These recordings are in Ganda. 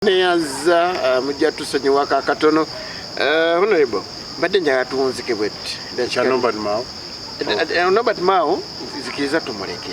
Neyaza mujja tusonyiwako akatono. Honorable, mbadde njagala tuwunzike bwetti. Kya Norbert Mao. Norbert Mao nzikiriza tumuleke,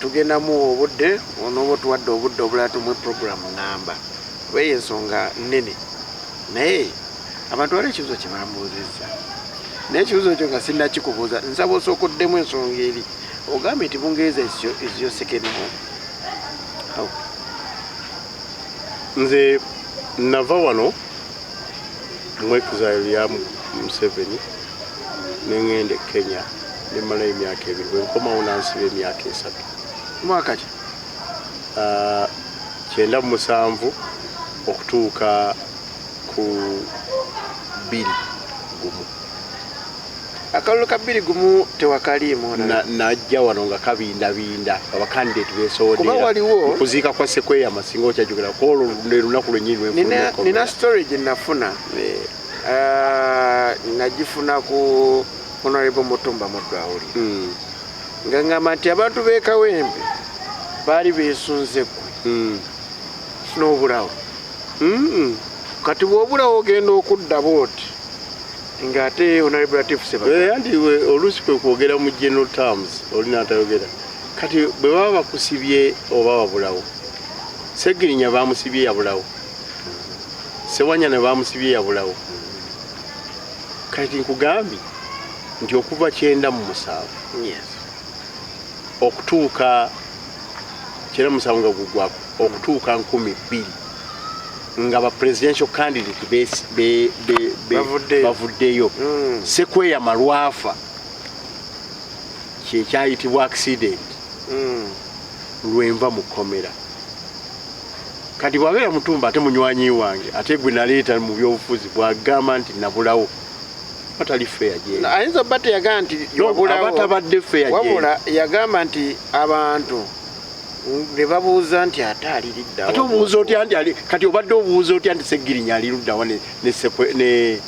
tugendamu obudde onooba otuwadde obudde obulala, tumuwe program namba kuba eyo ensonga nnene. Naye abantu waliwo ekibuzo kye bambuuzizza, naye ekibuzo ekyo nga sinnakikubuuza, nsaba osooka oddemu ensonga eri ogambye nti Bungereza is your second home. How? Nze nava wano mu exile ya Museveni neŋŋenda e Kenya, nemalayo emyaka 2. Bwe nkomawo nansiba emyaka 3. Mwaka ki? 97 okutuuka ku 21. Akalulu ka 21 tewakaliimu? Najja wano nga kabindabinda, abakandidate Kuba besoodera waliwo kuziika kwa Sekweyama, singa okyajjukira kwolwo lwe lunaku lwennyini Nina story gye nafuna. Nagifuna ku Honorable Mutumba Muddwawuli, nga ngamba nti abantu b'e Kawempe baali beesunze ggwe n'obulawo. Kati bw'obulawo ogenda okudda bwoti ng'ate Honorable Latif Ssebaga. Anti oluusi kwe kwogera mu general terms, oli n'atayogera. Kati bwe baba bakusibye oba wabulawo, Segirinya bamusibye yabulawo, Sewanyana bamusibye yabulawo. Kati nkugambye nti okuva 97 okutuuka 97 nga gugwako okutuuka 2000 nga ba presidential candidate Bavuddeyo. bavuddeyo. Sekweyama lwafa, kyekyayitibwa accident, lwenva mu kkomera. Kati bw'abeera Mutumba ate munywanyi wange, ate gwe naleeta mu byobufuzi, bw'agamba nti nabulawo, batali fair gyeri. Ayinza obba teyagamba nti No, wabulawo. aba tabadde fair gyeri. Wabula yagamba nti abantu ne babuuza nti ate aliridda. Ate obuuza otya nti ali, kati obadde obuuza otya nti Segirinya ali luddawa ne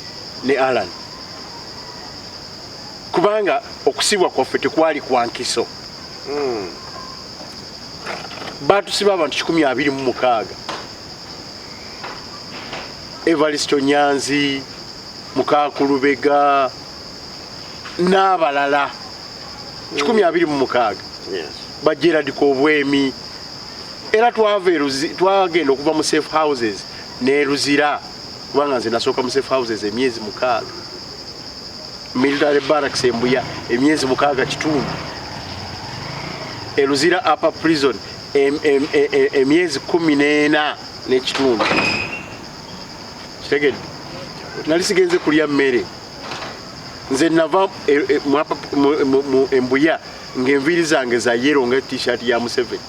Alan, kubanga okusibwa kwaffe tekwali kwa nkiso. Batusiba abantu 126: Evaristo Nyanzi, Mukakulubega n'abalala 126, ba Gerard Kobwemi. Era twava twagenda okuva mu safe houses ne Luzira, kubanga nze nasooka mu safe houses emyezi 6, military barracks Embuya emyezi 6 kitundu, Eluzira upper prison emyezi 14 n'ekitundu. Kitegedde, nali sigenze kulya mmere. Nze nava mu Embuya ng'enviiri zange za yellow nga T-shirt ya Museveni,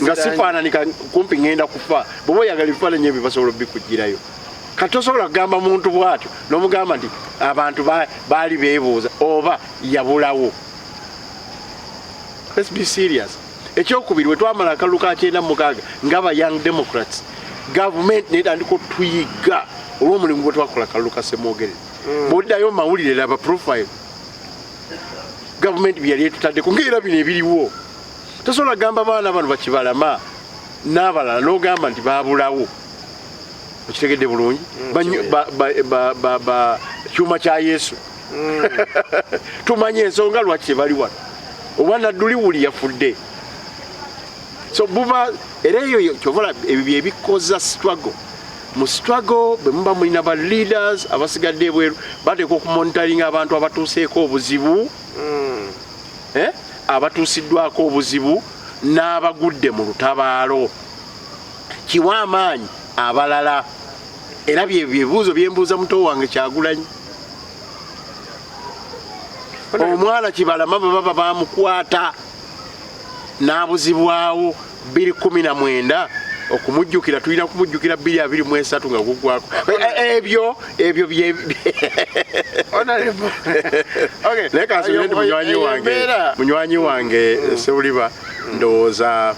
nga sifaananika, kumpi ngenda kufa. Bw'oba oyagala ebifaananyi ebyo basobola obikugirayo. Kati tosobola kugamba muntu bw'atyo n'omugamba nti abantu baali beebuuza oba yabulawo. Let's be serious. Ekyokubiri, bwe twamala akalulu ka 96 nga ba Young Democrats, gavumenti netandika otuyiga olw'omulimu gwe twakola akalulu ka Semwogerere. Bw'oddayo mu mawulire, laba profile gavumenti byeyali etutaddeko, ngaera bino ebiriwo. Tosobola kugamba baana bano bakibalama n'abalala n'ogamba nti babulawo. Okitegedde bulungi? Kyuma kya Yesu, tumanye ensonga lwaki tebali wano, oba Nadduli wuli yafudde. So buba era eyo kyovola ebyo byebikoza struggle. Mu struggle bwe muba mulina ba leaders abasigadde ebweru, bateeka okumonitoringa abantu abatuuseeko obuzibu, eh? Abatuusiddwako obuzibu n'abagudde mu lutabaalo, kiwa amaanyi abalala. Era bye byebuuzo byembuuza muto wange Kyagulanyi. Omwana Kibalama bwe baba bamukwata n'abuzibwawo 219, okumujjukira tulina kumujjukira 223 nga guggwako. Ebyo bye Honorable. Okay. Naye kansubire nti munywanyi Eyo wange embeera munywanyi wange Sebuliba, ndowooza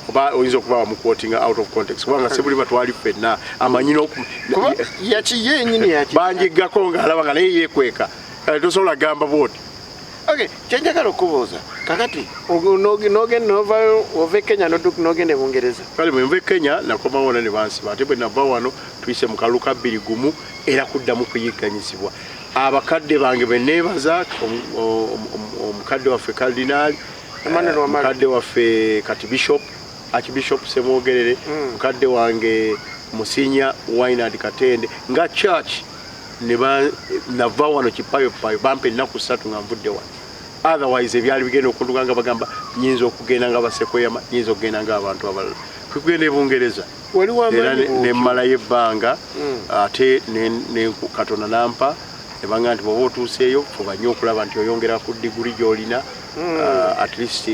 oba oyinza okuba wamuquotinga out of context, kubanga Sebuliba twali ffenna amanyi Kuba yaki yenyini yaki. Banjiggako ng'alaba nga naye yeekweka. Kale tosobola gamba bwoti. Okay, kyenjagala okubuuza, Kakati nogenda novayo, ova e Kenya nogenda e Bungereza. Kale bwe nva e Kenya nakomawo ne bansiba, ate bwe nava wano tuyise mu kalulu ka 2-1 era kuddamu kuyigganyizibwa. Abakadde bange be neebaza, omukadde waffe Cardinal Emmanuel Wamala, mukadde waffe kati Bishop, Archbishop Semwogerere, mukadde wange Musinya Wynard Katende, nga church ne nava wano kipayopayo, bampa ennaku 3 nga nvudde wano. Otherwise ebyali bigenda okunduka nga bagamba nyinza okugenda nga basekweyama, nyinza okugenda nga abantu abalala. Kugenda e Bungereza era ne mmalayo ebbanga, ate ne Katonda nampa ne banga nti bw'oba otuuseeyo fuba nnyo okulaba nti oyongera ku diguli gy'olina, at least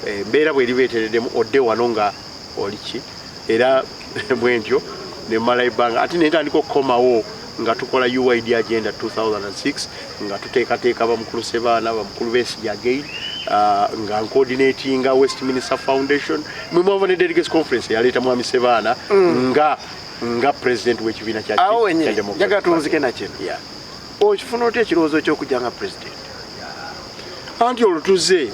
embeera bw'eriba etereddemu odde wano nga oli ki. Era bwe ntyo ne mmalayo ebbanga, ate ne ntandika okukomawo nga tukola UYD Agenda 2006, nga tuteekateeka bamukulu Sebaana, bamukulu Besigye again, nga ncoordinatinga Westminster Foundation. Mwe mwava ne delegates conference yaleeta Mwami Sebaana nga president w'ekibiina kya Awo wenyini njagala tunzike na kino. Okifuna otya ekirowoozo ky'okujja nga president? Anti olwo tuzze,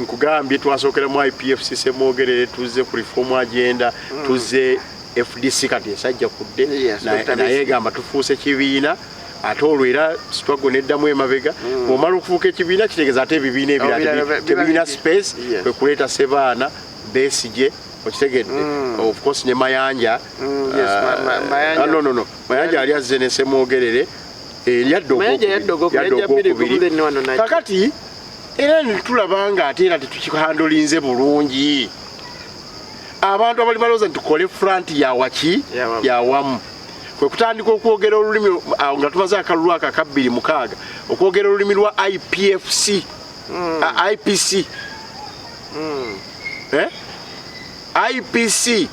nkugambye twasookera mu IPFC Semwogerere, tuzze ku reform agenda, tuzze FDC kati esajja kudde, naye gamba tufuuse kibiina, ate olwo era struggle neddamu emabega. Bw'omala okufuuka ekibiina kitegeeza ate ebibiina ebirala tebirina space, kwe kuleeta Sebaana, Besigye, okitegedde, of course ne Mayanja. No, Mayanja ali azze ne Semwogerere, yadde ogwokubiri. Kakati era netulaba nga ate era tetukihandolinze bulungi. Abantu abali balowooza nti tukole front yawaki yawamu, kwe kutandika okwogera olulimi awo nga tumaze akalulu ako aka 2-6, okwogera olulimi lwa IPFC, IPC. IPC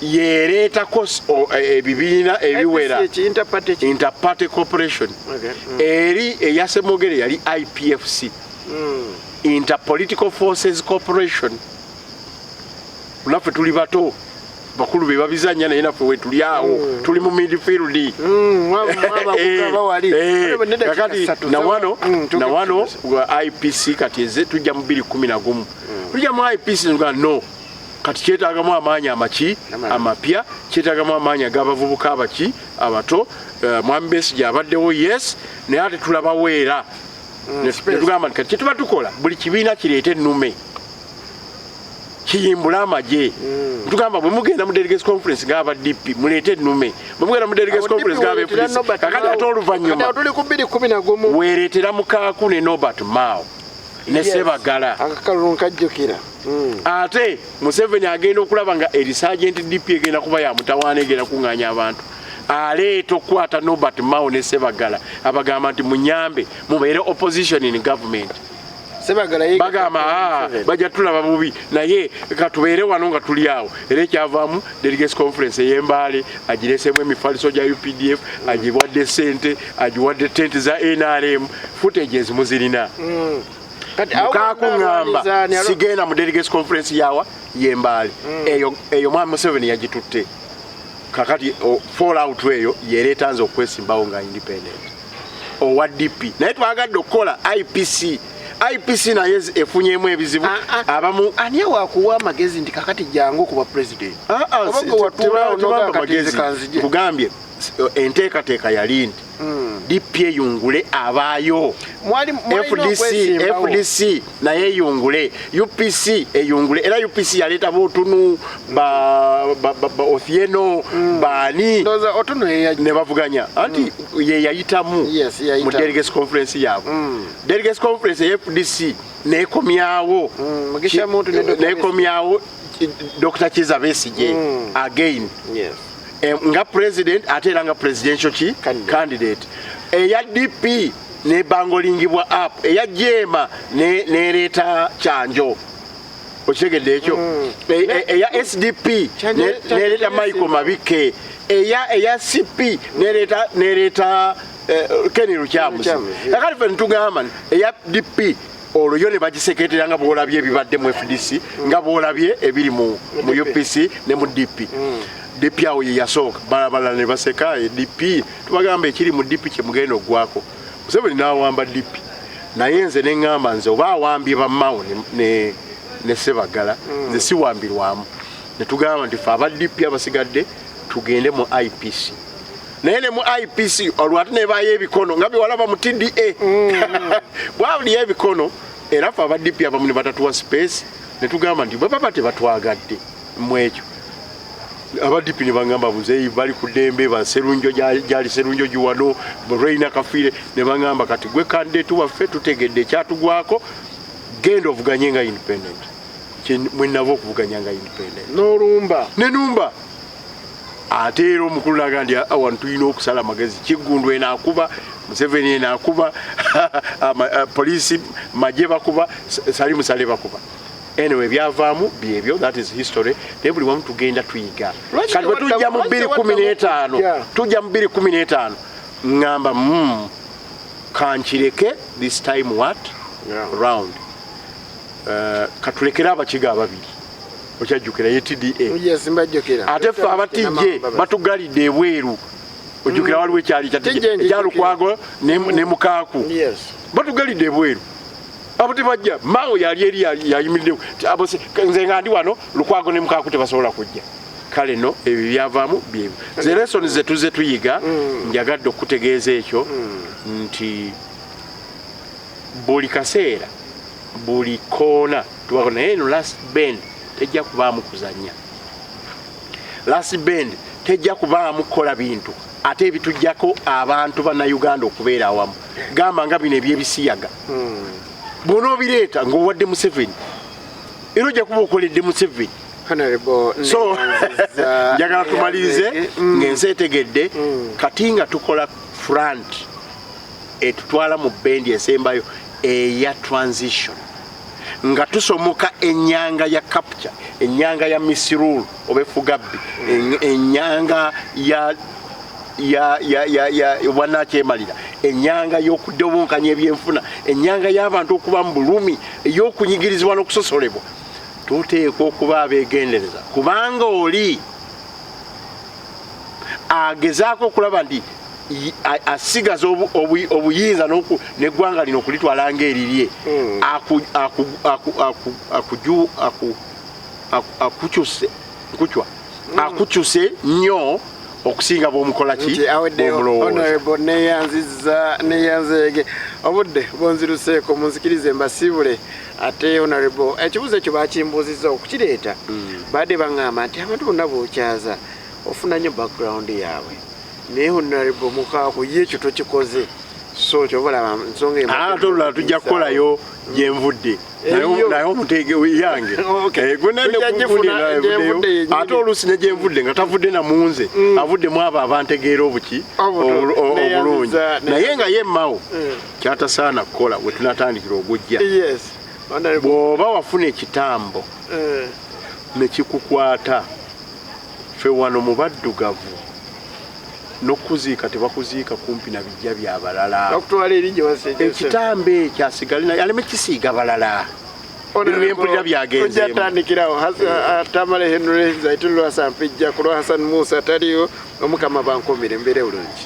yereetako ebibiina ebiwera, Interparty Cooperation. Eri eya Semwogere yali IPFC, Interpolitical Forces Corporation. Naffe tuli bato, bakulu be babizanya, naye naffe wetuli awo tuli mu midfield. Kakati nawano IPC kati eze tujja mu 2011, tujja mu IPC nga no kati kyetaagamu amaanyi amaki amapya, kyetaagamu amaanyi ag'abavubuka abaki abato. Mwami Besigye abaddewo, yes, naye ate tulabawo era netugamba nti kati kyetuba tukola buli kibiina kireete ennume kiyimbule amagye. Tugamba bwe mugenda mu delegates conference ng'aba DP muleete ennume, bwe mugenda mu delegates conference ng'aba FDC. Kakati ate oluvannyuma weereetera Mukaaku ne Norbert Mao ne Sebagala. Ate Museveni agenda okulaba nga resurgent DP egenda kuba ya mutawaana, egenda kuŋŋaanya abantu, aleeta okukwata Norbert Mao ne Sebagala, abagamba nti munyambe mubeere opposition in government. Bagamba bajja tulaba bubi, naye katubeere wano nga tuli awo. Era ekyavaamu delegates conference ey'Embaale agireesemu emifaliso gya UPDF, agiwadde sente, agiwadde tente za NRM, footage ezimu zirina. Mukakuŋŋamba sigenda mu delegates conference yawa y'Embaale eyo Mwami Museveni yagitutte. Kakati fallout eyo yereeta nze okwesimbawo nga independent owa DP, naye twagadde okukola IPC. IPC naye efunyemu ebizibu. Abamu ani wakuwa amagezi nti kakati jangu okuba president? Kugambye enteekateeka yali nti DP eyungule abaayo, FDC naye eyungule, UPC eyungule. Era UPC yaleeta Botunu, ba Othieno, baani ne bavuganya, anti ye yayitamu mu delegates conference yaabwe. Delegates conference ya FDC nekomyawo Dr. Kizza Besigye again nga president, ate era nga presidential ki candidate. Eya DP nebangolingibwa up, eya Jema nereeta Kyanjo, okitegedde ekyo? Eya SDP nereeta Michael Mabike, eya CP nereeta Ken Lukyamuzi. Kakati ffe ntugamba eya DP olwo yo ne bagiseketera nga bwolabye ebibadde mu FDC, nga bwolabye ebiri mu UPC ne mu DP. DP awo ye yasooka, balabala ne baseka DP. Tubagamba ekiri mu DP kyemugenda oggwako. Museveni n'awamba DP. Naye nze neŋŋamba, nze oba awambye bammawo ne Sebagala, nze siwambirwamu. Ne tugamba nti fe aba DP abasigadde tugende mu IPC. Naye ne mu IPC olwo ate nebayo ebikono nga byewalaba mu TDA, bwaliyo ebikono. Era fe aba DP abamu ne batatuwa space, ne tugamba nti bwe baba tebatwagadde mu ekyo, aba DP ne baŋŋamba, buzeeyi bali ku ddembe, baserunjo gyali Serunjo giwano, Reina Kafiire, ne baŋŋamba, kati gwe candidate waffe, tutegedde ekyatugwako, genda ovuganye nga independent. Mwenava okuvuganya nga independent. N'olumba. Nenumba. Ate era omukulu naga nti, "Ah, wano tulina okusala amagezi. Kiggundu enaakuba, Museveni enaakuba, poliisi magye bakuba, Salimu Sale bakuba." Anyway, byavaamu byebyo, that is history. Naye buli wamu tugenda tuyiga. Lwaki Kati bwe tujja mu lwaki 215, Yeah. tujja mu 215, ŋŋamba, kankireke this time what round. Katulekere Abakiga ababiri, okyajjukira ye TDA. Yes, mbajjukira. Ate ffe aba TJ batugalidde ebweru. Ojjukira waliwo ekyali kya TJ TJ ekya Lukwago ne Mukaaku. Batugalidde ebweru, abo tebajja. Mao yali eri yayimiriddewo. Abo nze nga ndi wano, Lukwago ne Mukaaku tebasobola kujja. Kale no ebyo byavaamu byebyo, ze lesson ze tuze tuyiga. Njagadde okutegeeza ekyo nti buli kaseera, buli koona tubako, naye eno last bend tejja kubaamu kuzanya. Last bend tejja kubaamu kukola bintu ate ebitujjako abantu bannayuganda okubeera awamu, gamba nga bino ebyebisiyaga. Bw'onoobireeta ng'owadde Museveni, era ojja kuba okoledde Museveni. Honorable, So neyanziza- njagala tumalirize ng'ensi etegedde kati nga tukola front etutwala mu bend esembayo eya transition, nga tusomoka enyanga ya capture, enyanga ya misrule oba efugabbi, enyanga ya bwannakyemalira, enyanga y'okudobonkanya ebyenfuna, enyanga y'abantu okuba mu bulumi, ey'okunyigirizibwa n'okusosolebwa. Tuteekwa okuba abeegendereza, kubanga oli agezaako okulaba nti asigaza obuyinza n'eggwanga lino okulitwala ng'erirye. Akukyuse nkucwa, akukyuse nnyo okusinga bw'omukola ki Nti aweddeyo. Bw'omulowooza. Honorable, neyanziza, neyanzeege. Obudde bonziruseeko, munzikirize mbasiibule. Ate honorable, ekibuuzo ekyo bakimbuuzizza okukireeta, badde baŋŋamba nti abantu bonna bookyaza ofuna nnyo background yaabwe, naye honorable Mukaaku ye ekyo tokikoze. So kyoba olaba nsonga emu. Ate olulala tujja kukolayo gyenvudde. Eyo. Naye omuteege yange. Okay. Eh, gwe nane Tujja kugundi gifuna endala evuddeyo. gyenvudde yennyini. Ate oluusi ne gyenvudde nga tavudde namunze, avuddemu abo abantegeera obuki obulungi. Naye nga ye Mao kyatasaana kukola we tunatandikira ogujja. Yes, honorable. Bw'oba wafuna ekitambo ne kikukwata, ffe wano mu baddugavu n'okuziika tebakuziika kumpi na bijja byabalala. Bakutwala eri gye waseeje. Ekitambo ekyo asigale naye, aleme kisiiga balala. Bino byempulira byagenzeemu. Tujja tandikirawo. Tamale Henry Zaituni Lwasa Mpijja ku lwa Hassan Musa taliyo. Omukama bankumire, mbeere bulungi.